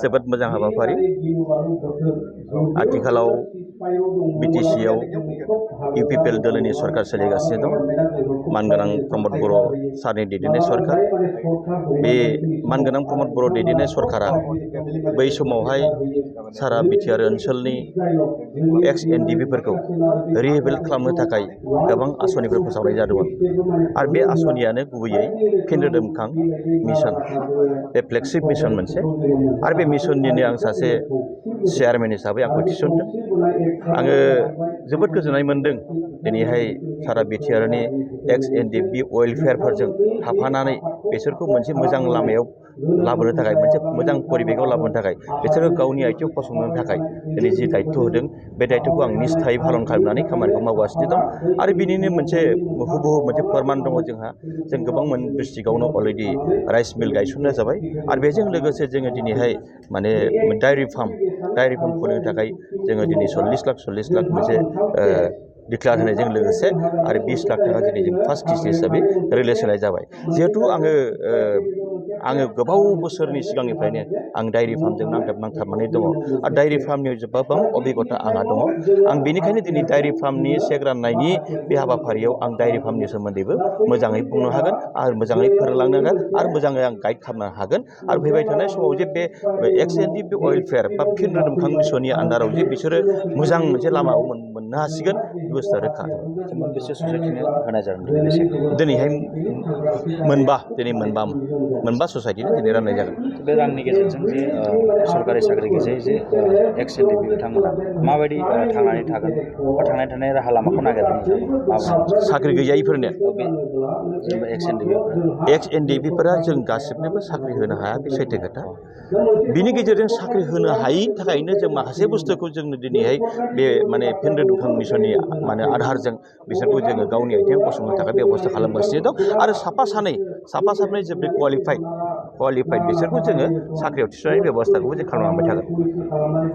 जोबोद मोजां हाबाफारि। आथिखालाव बिटिसिआव इउपिपिएल दोलोनि सरकार सोलिगासिनो दं। मानगोनां प्रमद बर' सारनि दैदेननाय सरकार। बे मानगोनां प्रमद बर' दैदेननाय सरकारा बै समावहाय सारा बिटिआर ओनसोलनि एक्स एनडिपिफोरखौ रिहेबिलिट खालामनो थाखाय गोबां आसनिफोर फोसावनाय जादोंमोन। आरो बे आसनियानो गुबैयै फिन रोदोमखां मिशन, बे फ्लेगशिप मिशन मोनसे। आरो बे मिशननिनो आं सासे चेयारमेन हिसाबै आंखौ थिसनदों। आङो जोबोद गोजोननाय मोन्दों दिनैहाय सारा बिटिआरनि एक्स एनडिपि वेलफेयारफोरजों थाफानानै बिसोरखौ मोनसे मोजां लामायाव लाबोनो थाखाय, मोनसे मोजां परिबेकआव लाबोनो थाखाय, बिसोरो गावनि आथिङाव गसंनो थाखाय दिनै जि दायित्व होदों, बे दायित्वखौ आं निस्थायै पालन खालामनानै खामानिखौ मावगासिनो दं। आरो बिनिनो मोनसे हुबहु मोनसे फोरमान दङ जोंहा। जों गोबां डिस्ट्रिक्टआवनो अलरेडि राइस मिल गायसननाय जाबाय। आरो बेजों लोगोसे जोङो दिनैहाय माने डायरि फार्म खुलिनो थाखाय जोङो दिनै 40 लाख मोनसे डिक्लेयार होनायजों लोगोसे आरो 20 लाख थाखा दिनै जों फार्स्ट किस्ति हिसाबै रिलिज होनाय जाबाय। जिहेथु आङो गोबाव बोसोरनि सिगांनिफ्रायनो आं डायरि फार्मजों नांथाबनानै दङ। आरो डायरि फार्मनि गोबां अभिगता आंहा दङ। आं बेनिखायनो दिनै डायरि फार्मनि चेक राननायनि बे हाबाफारियाव आं डायरि फार्मनि सोमोन्दैबो मोजाङै बुंनो हागोन आरो मोजाङै फोरोंलांनो हागोन आरो मोजाङै आं गाइड खालामनो हागोन। आरो फैबाय थानाय समाव जे बे एक्स एनडिपि वेलफेयार बा फिन रोदोमखां मिशननि आन्दाराव जे बिसोरो मोजां मोनसे लामाखौ मोननो हासिगोन, बे बुस्थुआ रोखा। मोनबेसे ससाइटिनो होनाय जादों दिनैहाय मोनबा ससाइटिनो दिनै राननाय जागोन। बे रांनि गेजेरजों जे सरकारि साख्रि गैजायै जे एक्स एनडिपि बिथांमोना माबायदि थांनानै थागोन बा थांनानै थानाय राहा लामाखौ नागिरगोन? साख्रि गैजायैफोरनो जेनेबा एक्स एनडिपिफोरा जों गासिबनोबो साख्रि होनो हाया, बे सैथो खोथा। बिनि गेजेरजों साख्रि होनो हायैनि थाखायनो जों माखासे बुस्थुखौ जोंनो दिनैहाय बे माने फिन रोदोमखां मिशननि माने आधारजों बिसोरखौ जोङो गावनि आथिङाव गसंनो थाखाय बेब'स्था खालामगासिनो दं। आरो साफा सानै जोबोद क्वालिफाइड बिसोरखौ जोङो साख्रियाव थिसननायनि बेब'स्थाखौबो जों खालामलांबाय थागोन।